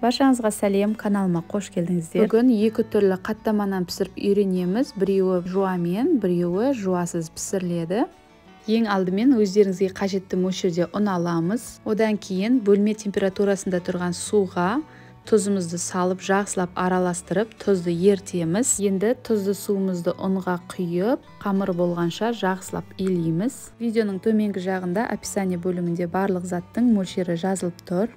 Баршаңызға сәлем, каналыма қош келдіңіздер. Бүгін екі түрлі қаттаманан пісіріп үйренеміз. Біреуі жуамен, біреуі жуасыз пісіріледі. Ең алдымен өздеріңізге қажетті мөлшерде ұн аламыз. Одан кейін бөлме температурасында тұрған суға тұзымызды салып, жақсылап араластырып, тұзды ертеміз. Енді тұзды суымызды ұнға құйып, қамыр болғанша жақсылап илейміз. Видеоның төменгі жағында описание бөлімінде барлық заттың мөлшері жазылып тұр.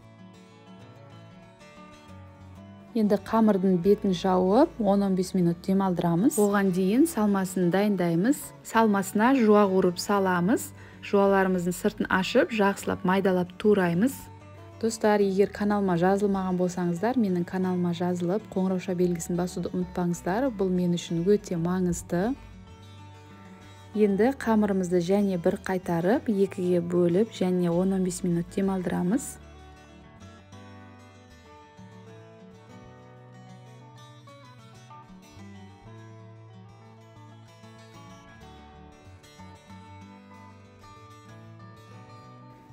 Енді қамырдың бетін жауып, 10-15 минут демалдырамыз. Оған дейін салмасын дайындаймыз. Салмасына жуа қуырып саламыз. Жуаларымыздың сыртын ашып, жақсылап майдалап тураймыз. Достар, егер каналыма жазылмаған болсаңыздар, менің каналыма жазылып, қоңырауша белгісін басуды ұмытпаңыздар. Бұл мен үшін өте маңызды. Енді қамырымызды және бір қайтарып, екіге бөліп, және 10-15 минут демалдырамыз.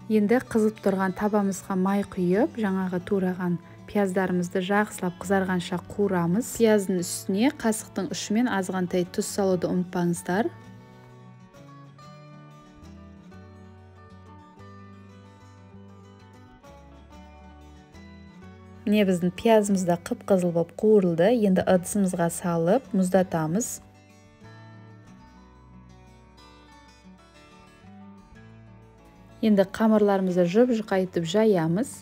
Енді қызып тұрған табамызға май құйып, жаңағы тураған пияздарымызды жақсылап қызарғанша қуырамыз. Пияздың үстіне қасықтың ұшымен азғантай тұз салуды ұмытпаңыздар. Міне біздің пиязымыз да қып-қызыл болып қуырылды. Енді ыдысымызға салып мұздатамыз. Енді қамырларымызды жұп-жұқа етіп жаямыз.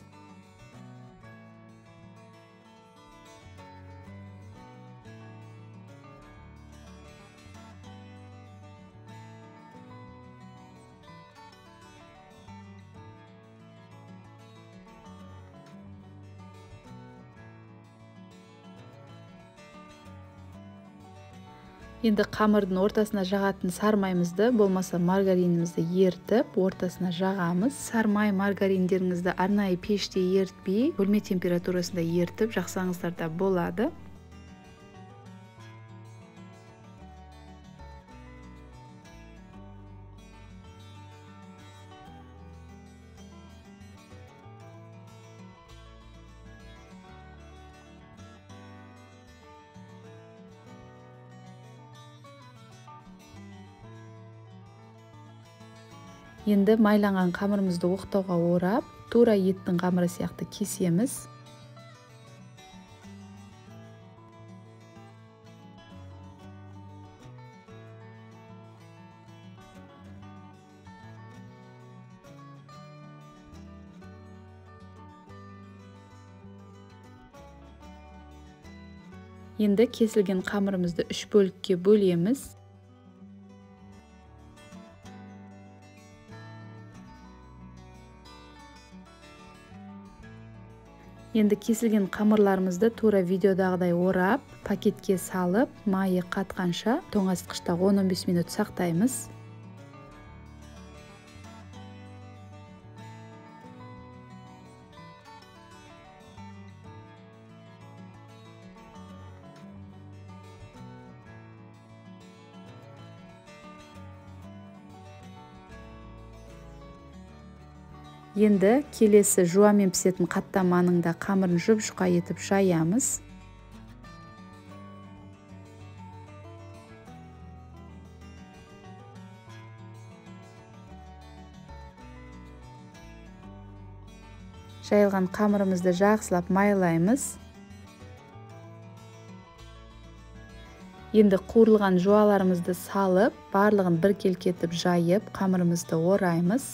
Енді қамырдың ортасына жағатын сармайымызды, болмаса маргаринімізді ертіп, ортасына жағамыз. Сармай маргариндеріңізді арнайы пеште ертпей, бөлме температурасында ертіп жақсаңыздар да болады. Енді майланған қамырымызды оқтауға орап, тура еттің қамыры сияқты кесеміз. Енді кесілген қамырымызды үш бөлікке бөлеміз. Енді кесілген қамырларымызды тура видеодағыдай орап, пакетке салып, майы қатқанша тоңазытқышта 10-15 минут сақтаймыз. Енді келесі жуамен пісетін қаттаманың да қамырын жұп-жұқа етіп жаямыз. Жайылған қамырымызды жақсылап майлаймыз. Енді қуырылған жуаларымызды салып, барлығын біркелкі етіп жайып, қамырымызды ораймыз.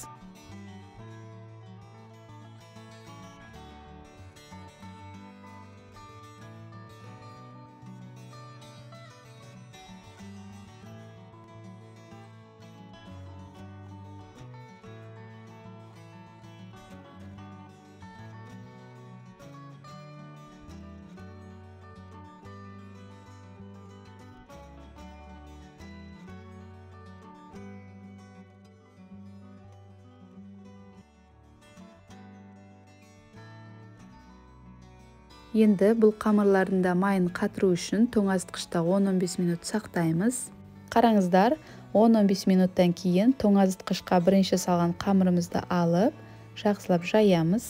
Енді бұл қамырлардың да майын қатыру үшін тоңазытқышта 10-15 минут сақтаймыз. Қараңыздар, 10-15 минуттан кейін тоңазытқышқа бірінші салған қамырымызды алып, жақсылап жаямыз.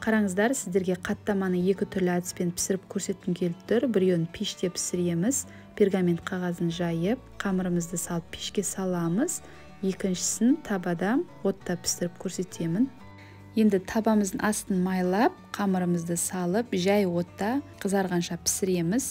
Қараңыздар, сіздерге қаттаманы екі түрлі әдіспен пісіріп көрсеткім келіп тұр. Біреуін пеште пісіреміз, пергамент қағазын жайып, қамырымызды салып пешке саламыз. Екіншісін табада отта пісіріп көрсетемін. Енді табамыздың астын майлап, қамырымызды салып, жай отта қызарғанша пісіреміз.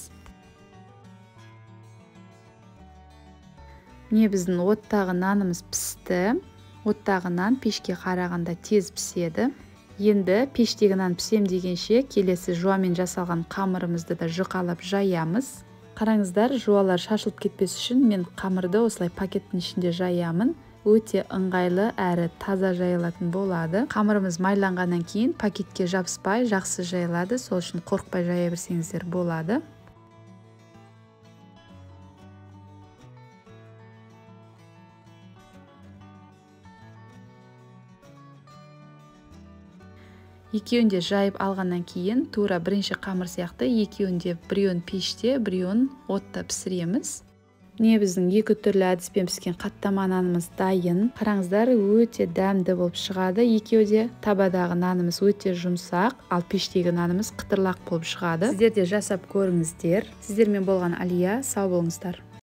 Міне біздің оттағы нанымыз пісті. Оттағы нан пешке қарағанда тез піседі. Енді пештегі нан пісем дегенше келесі жуамен жасалған қамырымызды да жұқалап жаямыз. Қараңыздар, жуалар шашылып кетпес үшін мен қамырды осылай пакеттің ішінде жаямын. Өте ыңғайлы әрі таза жайылатын болады. Қамырымыз майланғаннан кейін пакетке жабыспай жақсы жайылады, сол үшін қорықпай жая берсеңіздер болады. Екеуін де жайып алғаннан кейін тура бірінші қамыр сияқты екеуін де біреуін пеште, біреуін отта пісіреміз. Міне біздің екі түрлі әдіспен піскен қаттама нанымыз дайын. Қараңыздар, өте дәмді болып шығады. Екеуі де табадағы нанымыз өте жұмсақ, ал пештегі нанымыз қытырлақ болып шығады. Сіздер де жасап көріңіздер. Сіздермен болған Алия, сау болыңыздар.